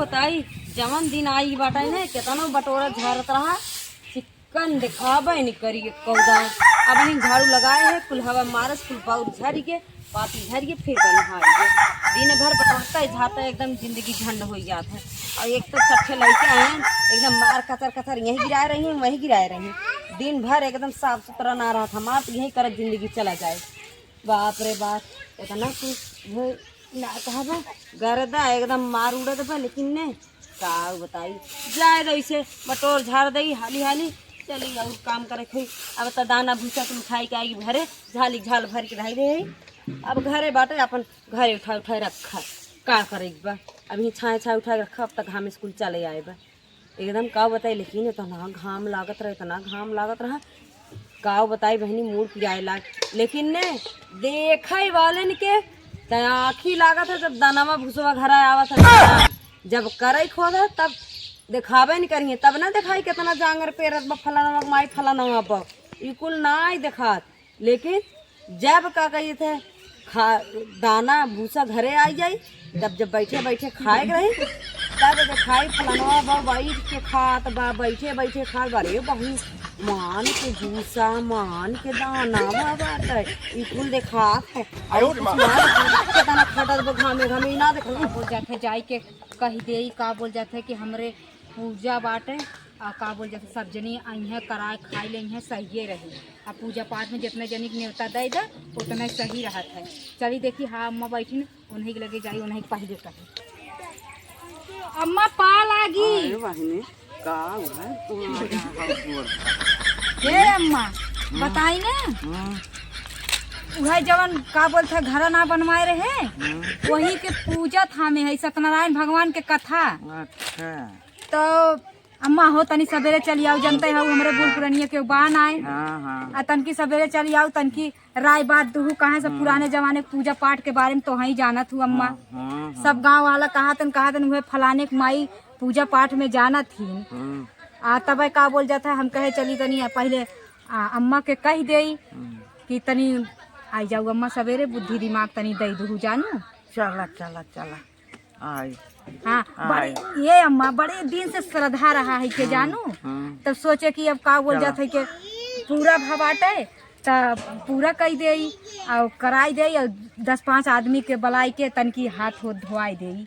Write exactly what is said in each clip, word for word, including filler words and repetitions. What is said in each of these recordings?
बताई, जवन दिन आई बाटे ने, केतनो बटोरा झारत रहा, चिक्कन देखाबे नहीं करी एक्को दान। अब नहीं झाड़ू लगाए है, कुल हवा मारस, कुल बाउर झरी के, पाती झरी के, फिर बनिहारी के। दिन भर बटोरता है, झारता है, एकदम जिंदगी झंड हो जात है। और एक तो चट्ठे लइके आए हैं, एकदम मार कचर कचर, यहीं गिराए रही, वहीं गिराए रही। दिन भर एकदम साफ सुथरा ना रहत, हमार तो यही करत जिंदगी चला जाए। बाप रे बाप, इतना कुछ हो ना कहबा, गर्दा एकदम मार उड़त बा, लेकिन ने का बताई, जाए दो इसे, बटोर झाड़ दई हाली हाली, चली और काम करे खोई। अब त दाना भूसा कुल उठाई के आई घरे, झाली झाल भर के रही दे। अब घरे बाटे, अपन घरे उठा उठा रखा, का करे बा, अभी छाए छाए उठा के रखा, अब तक हम स्कूल चले आए बा। एकदम का बताई, लेकिन इतना घाम लागत रहे, इतना घाम लागत रहा, का बताई बहनी, मूड़ पिराए लाग। लेकिन ने, देखे वालन के त आँखी लागत है, जब दानवा भूसवा घर आवत है, जब करे खोद है, तब देखाबे नहीं करिए, तब ना देखाई कितना जांगर पेरत बा फलानवा के माई, फलानवा बा, ई कुल ना आई देखात। लेकिन जब का कही थे, खा, दाना भूसा घरे आई जाई, तब जब बैठे बैठे खाए के रही, तब देखाई फलनवा बा बैठ के खात बा, बैठे बैठे खात बा। अरे बहू, मान के भूसा, मान के दाना बा बाटे, ई कुल देखात है। और कुछ ना देखात, केतना खटत बा घामे घामे, ई ना देखला। बोल जात है, जाई के कह देई, का बोल जात है कि हमरे पूजा बाटे, आ का बोल जात है, सब जनी अइहें, कराए खाए लेइहें, सहिए रही। आ पूजा पाठ में जितने जनी के नेवता दे दे, उतने सही रहत है। चली देखी, हाँ, अम्मा बैठी न, उन्हीं के लगे जाई, उन्हीं के पहले कही। अम्मा, पा लागी। अरे बहिनी, का हुआ? तू आ जा, हम तोर हे अम्मा, हम्म। बताई ना। हम्म। उहे जवन का बोलत है, घरा ना बनवाए रहे, हम्म। वही के पूजा थामे है, सत्यनारायण भगवान के कथा। अच्छा। तो अम्मा हो, तनी सबेरे चली आउ, जनते हो हमरे बूढ़ पुरनिया के बान आए। हाँ, हाँ। आ तनकी सबेरे चली आउ, तनकी राय बात दुहू, काहे से हम्म। पुराने जमाने के पूजा पाठ के बारे में तो हई जानत हूँ अम्मा। हाँ, हाँ, हाँ। सब गाँव वाला कहा तन, कहा तन उहे फलाने के माई पूजा पाठ में जानत ही। हम्म। आ तबे का बोल जात है, हम कहे चली तनी पहले आ, अम्मा के कह देई हम्म। कि तनी आई जाउ अम्मा सबेरे, बुद्धि दिमाग तनी दे दुहू जानू। चला, चला, चला। आई। हाँ, आई। बड़े, ये अम्मा, बड़े दिन से श्रद्धा रहा है के हम्म, जानू। हम्म। तब सोचे कि अब का बोल चला। जात है के पूरा भवाटे, त पूरा कई देई और कराई देई और दस पाँच आदमी के बुलाई के तनकी हाथ हो धोआई देई।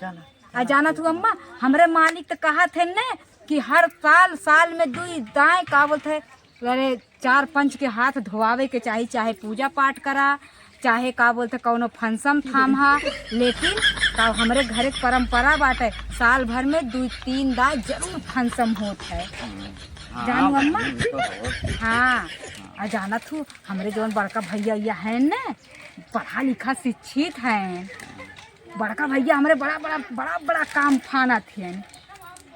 चला, आ चला, जानत हूँ अम्मा, हमरे मालिक तो कहत है ने कि हर साल, साल में दुई दाएं का बोलत है, अरे, चार पंच के हाथ धोआवे के चाही, चाहे पूजा पाठ करा, चाहे का बोलते कौनो फंक्शन थाम हा, लेकिन का हमरे घरे के परंपरा बाटे, साल भर में दू तीन दाय जरूर फंक्शन होत है। हम्म, हाँ, जानू अम्मा? हम्म, तो होत। हाँ, आ जानत हूँ, हमरे जौन बड़का भैया ये हैं ने, पढ़ा लिखा शिक्षित हैं, बड़का भैया हमरे बड़ा बड़ा, बड़ा बड़ा काम फानत हैं।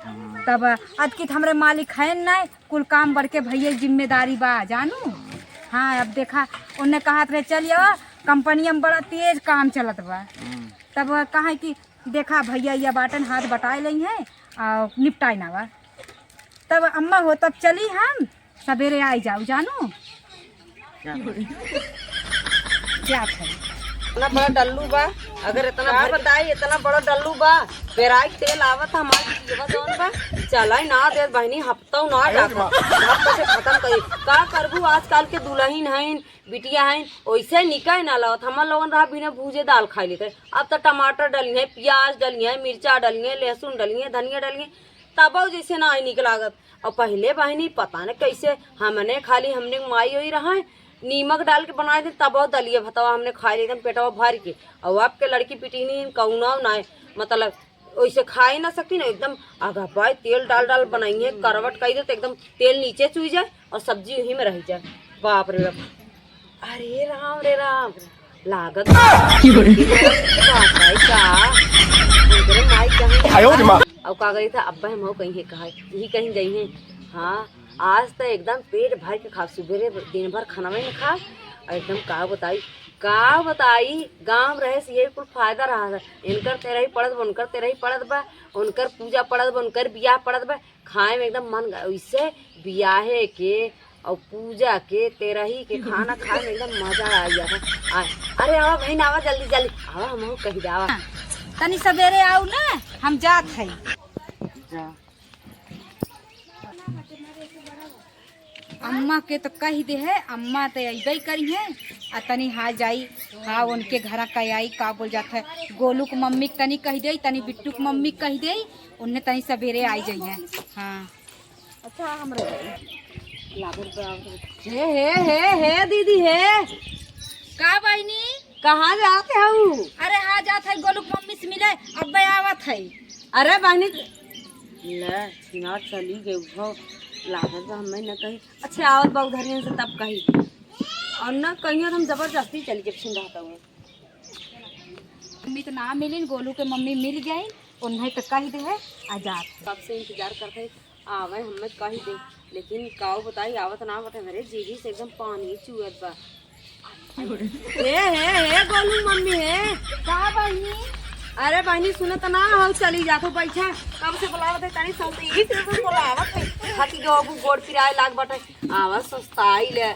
हम्म। तब अतकित हमरे मालिक हैं ना, कुल काम बड़के भैया की जिम्मेदारी बा, जानू। हाँ, अब देखा, उनने कहत रहे, "चल आवा, कंपनिया में बड़ा तेज काम चलत बा।" हम्म। तब कहा कि देखा, भैया या बाटन हाथ बटाए लई हैं, आ, निपटाए ना बा। तब अम्मा हो, तब चली हम, सबेरे आई जाउ, जानू। क्या बात? क्या था? इतना बड़ा डल्लू बा, अगर इतना का भर के बताई, इतना बड़ा डल्लू बा, पेराई के तेल आवत हमार जीवा जौन बा, चलाई ना देत बहिनी, हफ्तौ ना जात, हफ्ता से खतम करी। का करबू, आजकल के दुलहिन हईन, बिटिया हईन, ओइसे निकाय ना लावत। हमर लोगन रहा बिना भूजे दाल खाई लेते। अब त टमाटर डली है, पियाज डली है, मिर्चा डली है, लहसुन डली है, धनिया डली है, तबौ जैसे ना आई निक लागत। और पहिले बहिनी पता न कैसे हमने खाली हमने माई ओई रहा है, नीमक डाल के बनाए दे, तबौ दलिया भतवा हमने खाए ले एकदम पेटवा भर के। और अब के लड़की पिटीनी कौनो ना है, मतलब ओइसे खाए ना सकती ना, एकदम आगा पाए तेल डाल डाल बनाई है, करवट कई दे तो एकदम तेल नीचे चुई जाए और सब्जी वही में रह जाए। बाप रे बाप, अरे राम रे राम, लागत बा। बाप रे का, उनकरे माई कहीं आयो रे माँ। और का करी था, अब्बा हम हो कहीं है कहा, यही कहीं गई है। हाँ, आज त एकदम पेट भर के खाब, सुबेरे दिन भर खाना में ना खाब। और एकदम का बताई, का बताई, गाँव रहे से यही कुल फायदा रहा है। इनकर तेरही पड़त बा, उनकर तेरही पड़त बा, उनकर पूजा पड़त बा, उनकर बियाह पड़त बा, खाए में एकदम मन ग-, इससे बियाहे के और पूजा के, तेरही के खाना खाए में एकदम मजा आ गया था। आ, अरे आवा बहन, आवा जल्दी जल्दी, आवा, हम कहीं जावा। तनी सबेरे आउ ना, हम जात है। जा। अम्मा के तो कहि दे है, अम्मा तो अइबे करी है। आ तनी हाँ जाई, हाँ उनके घरा का आई, का बोल जात है, गोलू के मम्मी के तनी कहि दे, तनी बिट्टू के मम्मी के कहि दे, उन्हें तनी सबेरे आई जाई है। हाँ। अच्छा, हम रह गए। लागत बा, हे, हे, हे, हे, दीदी, हे। का बहिनी? कहाँ जात हऊ? अरे, हाँ, जात है, गोलू के मम्मी से मिले, अब्बे आवत है। अरे, बहिनी, ले, छिनार चली गई, उठो। लागत बा, हमें न कही। अच्छा, आवत बा उधरियन से, तब कही। और न कहियो, हम जबरदस्ती चली, जब छिन रहता हूँ। मम्मी तो ना मिलिन, गोलू के मम्मी मिल गई, उन्हें तो कहि दे है, आ जात है। कब से इंतजार करते हैं, आवे हमें कहि दे, लेकिन काऊ बताई, आवत ना बटे, मेरे जीजी से एकदम पानी चुअत बा। हे, हे, हे, गोलू मम्मी हे। का बहिनी? अरे बहिनी, सुनत ना हो, चली जात हो, बैठा। कब से बुलावत है, तनी सुनते ही फिर तुम बोलावत है। हाथी के बाबू गोड़ पिराए लाग बटे, आवा सस्ताई ले।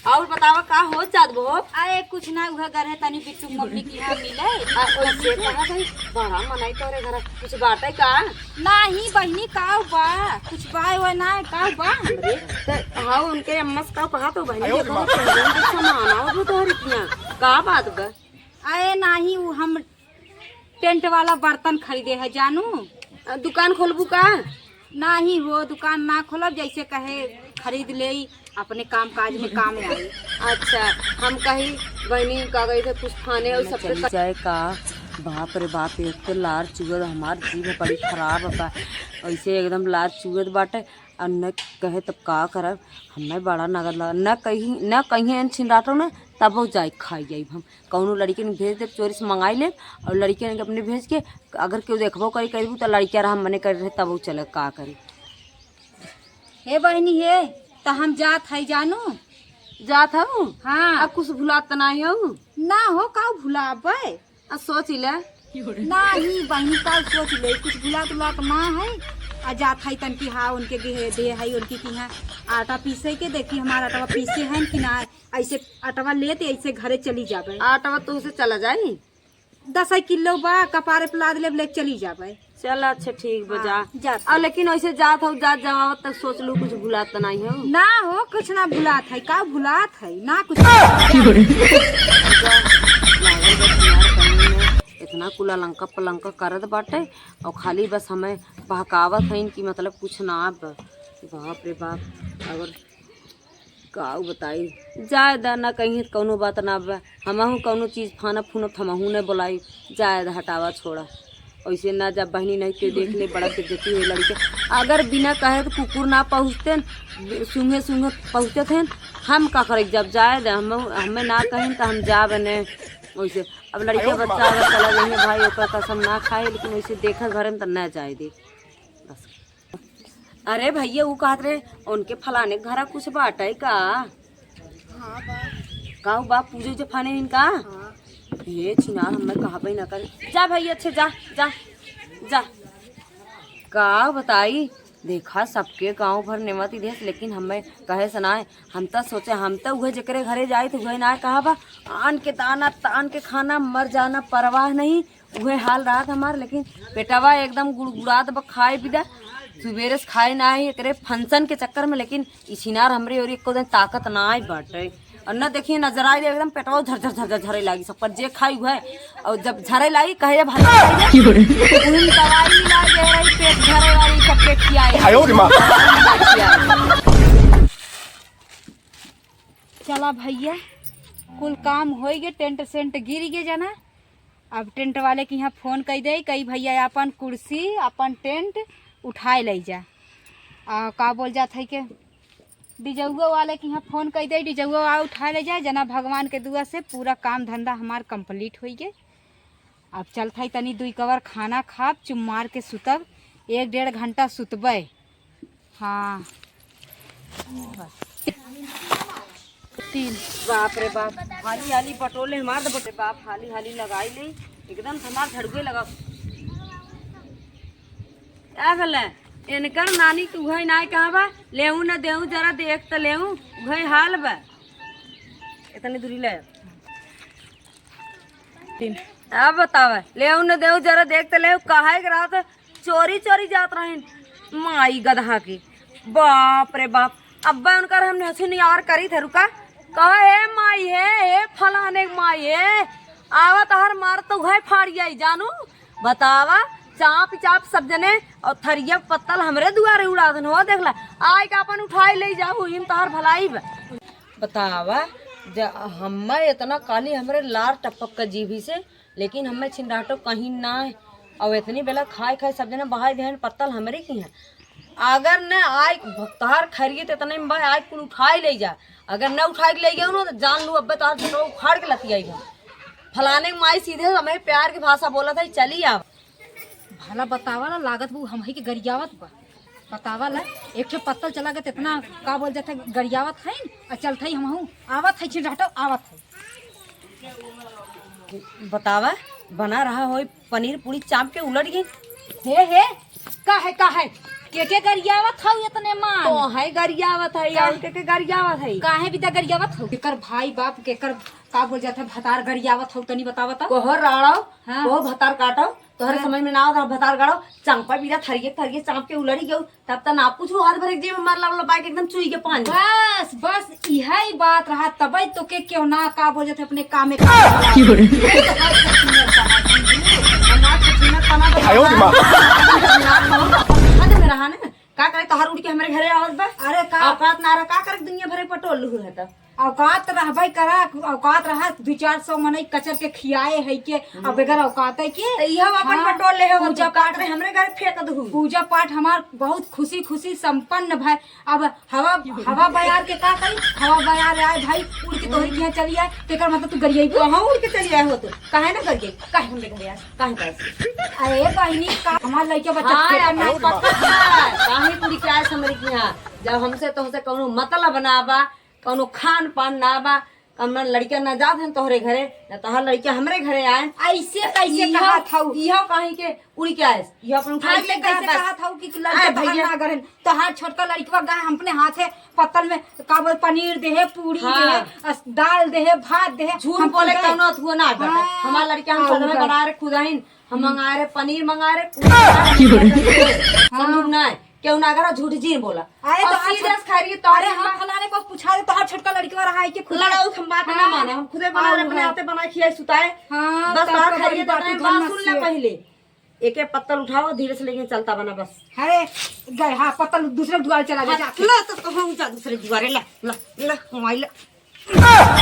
और बतावा, का हो जात बो? अरे कुछ ना, उहे घर है, तनी बिट्टू मम्मी की यहाँ मिले। आ, ओइसे कहा भाई, बड़ा मनाई तोरे घर, कुछ बाटे का? नाही बहिनी, का बा? कुछ बा वो ना, का बा? अरे, त हाँ, उनके अम्मा से का कहा तो बहिनी, देखो, सामान आओ जो तोहरी किया, का बात बा? अरे नाही, वो हम टेंट वाला बर्तन खरीदे है जानू। अ, दुकान खोलबू का? नाही हो, दुकान ना खोलब, जैसे कहे खरीद लेई, अपने काम काज में काम आई। अच्छा, हम कही बहिनी का गई थे कुछ खाने और सबके चली जाए का? बाप रे बाप, एक तो लार चुअत, हमार जीभ बड़ी खराब बा, ऐसे एकदम लार चुअत बाटे। और न कहे तब का करब, हमें बड़ा नगद लगा, न कहीं, न कहीं छिन रहता न, तब जाए खाई जाइब हम। कौनो लड़कियन के भेज देब, चोरी से मंगाई लेब और लड़कियन के अपने भेज के, अगर केहू देखबो करी करबू त लड़किया रहा मने करे रहे तब उ चले का करी। हे बहिनी हे, त हम जात हई जानू। जात हऊ? हाँ। आ कुछ भुलात त नाही हऊ? ना हो, का भुलाबे? आ सोच ले। नाही बहिनी, का सोच ले, कुछ भुलात उलात ना है। आ जात हई तनकी हाँ उनके दे, दे हई उनकी की हाँ आटा पीसे के, देखी हमारा आटा पीसे है कि ना। ऐसे आटवा लेते ऐसे घरे चली जाबे। आटवा तो उसे चला जाई। दस किलो बा, कपारे पे लाद लेब, ले चली जाबे। चल अच्छा ठीक बा, हाँ, जा। जा। अब लेकिन ऐसे जात हो, जात जब आवत तक सोच लू कुछ भुलात तो नहीं हो। ना हो, कुछ ना भुलात है, का भुलात है ना कुछ। इतना कुला लंका पलंका करत बाटे और खाली बस हमें बहकावत है कि मतलब कुछ ना। बाप रे बाप, अगर काऊ बताई, जाए दा ना कहीं कौनो बात ना बा, हमहू कौनो चीज फानब फूनब त हमहू न बोलाई, जाए दा हटावा छोड़ा। ऐसे ना जब बहिनी नहीं के देख ले बड़ा बेइज्जती होई लड़के। अगर बिना कहे तो कुकुर ना पहुँचते न, सूंघे सूंघे पहुँचत हैं, हम का करे जब जाए दा, हम हमें ना कहें तो हम जाब ने। वैसे अब लड़के बच्चा अगर चला जाइए भाई ओकर कसम ना खाए, लेकिन वैसे देखत भरे में तो ना जाए दे। बस। अरे भैया, उ कहत रहे, उनके फलाने के घरा कुछ बाटे का? हाँ बा। का उ बा पूजे उजे फाने इनका? हाँ। हे छिनार, हमें कहबे ना करे। जा भैया, अच्छे जा, जा, जा। का बताई, देखा सबके गाँव भर नेमत ही देस, लेकिन हमें कहे से ना है। हम त सोचे, हम त उहे जेकरे घरे जाई त उहे ना कहबा, आन के दाना, तान के खाना, मर जाना परवाह नहीं। उहे हाल रहत हमार, लेकिन पेटवा एकदम गुड़गुड़ात बा, खाए बिना। सुबेरे से खाए ना है, एकरे फंक्शन के चक्कर में, लेकिन ई छिनार हमरे ओरी एको दिन ताकत ना आई बाटे। और न देखिए, नजर आई एकदम पेटवा झर झर झर झर झरे लागी, सब पर जे खाई उहे। और जब झरे लागी, कहे, "भाई, खाई ले।" उही में दवाई मिला दे रही, पेट झरे वाली, सबके खियाए। आयो रे माँ। चला भैया, कुल काम होई गे, टेंट सेंट गिर गे जना। अब टेंट वाले के यहाँ फोन कई दे, कई भैया अपन कुर्सी, अपन टेंट उठाए ले जा। आ, का बोल जात है के डीजौआ वाले के यहाँ फोन कई दे, डीजौआ आ उठाए ले जा। जना भगवान के दुआ से पूरा काम धंधा हमार कंप्लीट होई गे। अब चलत है तनी दुई कवर खाना खाब, चुप मार के सुतब, एक डेढ़ घंटा सुतबे। हाँ। बस। तीन। बाप रे बाप, हाली हाली बटोले मार दे बटे बाप, हाली हाली लगाई ले, एकदम से हमार झड़ुए लगा। का भेले? इनकर नानी के उहे नाय कहा बा, लेऊ न देऊ, जरा देख त लेऊ, उहे हाल बा। इतनी दूरी ले। तीन। अब बतावे, लेव न देव जरा देख त लेव, काहे के रात चोरी चोरी जात रहिन माई गदहा के। बाप रे बाप, अब्बे उनकर हम हँसी नियार करी थे, रुका, कहा, "हे माई, हे, हे फलाने के माई, हे, आवा तोहर मार तो उहे फाड़ जाई जानू।" बतावा, चाप चाप सब जने और थरिया पत्तल हमरे दुआरे उड़ा देन हो, देखला, आय का अपन उठाई ले जाऊ, इम तोहर भलाई बा। बतावा, ज-, हम्मे इतना काली हमरे लार टपक के जीभी से, लेकिन हम्मे छिनराटो कहीं ना है। और इतनी बेला खाए खाए सब जने बहाई देहन पत्तल हमरे की है। अगर न आय तोहार खैरियत इतने में बा, आय कुल उठाई ले जा। अगर न उठाई के ले गयो ना, तो जान लू अब्बे तोहार झटो उखाड़ के लतियाई हम। फलाने के माई सीधे हमें प्यार की भाषा बोलत है, "चली आव।" भला बतावा ना, लागत बू हमही के गरियावत बा। बतावा ला, एक ठे पत्तल चला गए, इतना का बोल जाते गरियावत है, और चलत है हमहू, आवत है छिनराटो, आवत है। बतावा, बना रहा होई पनीर पूरी चाप के उलट गई। हे, हे, का है, का है? के के गरियावत हऊ इतने मान? तो है गरियावत है, का? और के के गरियावत है? काहे बिदा गरियावत हऊ? केकर भाई बाप, केकर का बोल जात है, भतार गरियावत हऊ, तनी बतावा त। कोहर राड़ो, हाँ। कोहर भतार काटो, तोहरे हाँ। समझ में ना आवत है, भतार काटो, चांपा बिदा थरिये थरिये चाप के उलड़ी गऊ, तब त ना पूछू, हाथ भरे के जेब में मार लावला बाइक एकदम चुई के पानी। बस, बस, इहै बात रहा, तबै तोके केहू ना का बोल जात है अपने काम में। की बोले? हम ना छछीना तना तो आयो रे माँ। हद में रहा ना, का करे तोहार उड़ के हमरे घरे आवत बा? अरे का? औकात ना रहा, का करे दुनिया भरे पटोल लुहू है त? औकात रहबै करा, औकात रहा, दू चार सौ मनई कचर के खियाए है के, अब बगैर औकात है के? त इहो अपन हाँ, पटोल ले हो, पूजा तू का पाठ करे हमरे घर फेंक दहू? पूजा पाठ हमार बहुत खुशी खुशी संपन्न भय। अब हवा, हवा बयार के का करी? हवा बयार आए भाई, उड़ के तोहरी के यहाँ चली आए, तेकर मतलब तू गरियाई बो? कहाँ उड़ के चली आए हो तू? काहे ना गरियाई? काहे हमरे घरे आए? काहे पास? अरे बहिनी, का हमार लइका बच्चा हाँ, खेलत अपने नहीं? पता है, काहे उड़ के आए हमरे के यहाँ? जब हमसे तोहसे कौनो मतलब ना बा, कौनो खान पान ना बा, कौनो लड़का ना जात हैं तोहरे घरे, ना तोहर लड़का हमरे घरे आए। ऐसे कैसे इहो, कहत हऊ? इहो काहे के उड़ के आए? इहो अपन उठा ऐसे के कैसे बस। कहत हऊ कि लड़का आए तोहर भैया। ना घर है? तोहार छोटका लड़कवा गए हम अपने हाथे पत्तल में का बोल पनीर देहे, पूरी हाँ। देहे, अस-, दाल देहे, भात देहे। झूठ हम बोले कहे? कौनो अथुओ ना बाटे। हाँ। हमार लड़का हम हाँ, सजवे उधर। बना रहे खुदाइन, हम मंगा रहे पनीर मंगा रहे, पूरी मंगा रहे। की बोले? संदूक ना है। केहू ना करा, झूठ जिन बोला। अरे, और तो आज सीधे से खा रही है, तो अरे, आज हम ना फलाने को पूछा रहे, तोहार छोटका लड़कवा रहा है कि खुद लड़ाऊ हम बात ना हाँ। माने, हम खुदे बना रहे, हाँ, अपने हाँ। हाथे बना खियाए सुताए। हाँ, बस तब बात तो खा रही है, बड़ी तो बात अपने सुन ले सुन। पहले। एक एक पत्तल उठाओ, धीरे से लेके चलता बना बस। अरे, गए, हाँ, पत्तल दूसरे दुआरे चला गया, हाँ, जाके। ला तो, तो हम जा दूसरे दुआरे, ला, ला, ला, हमारी ला।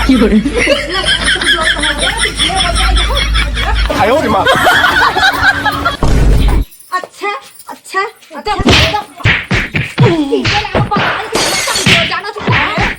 की बोले? आयो रे माँ। अच्छा,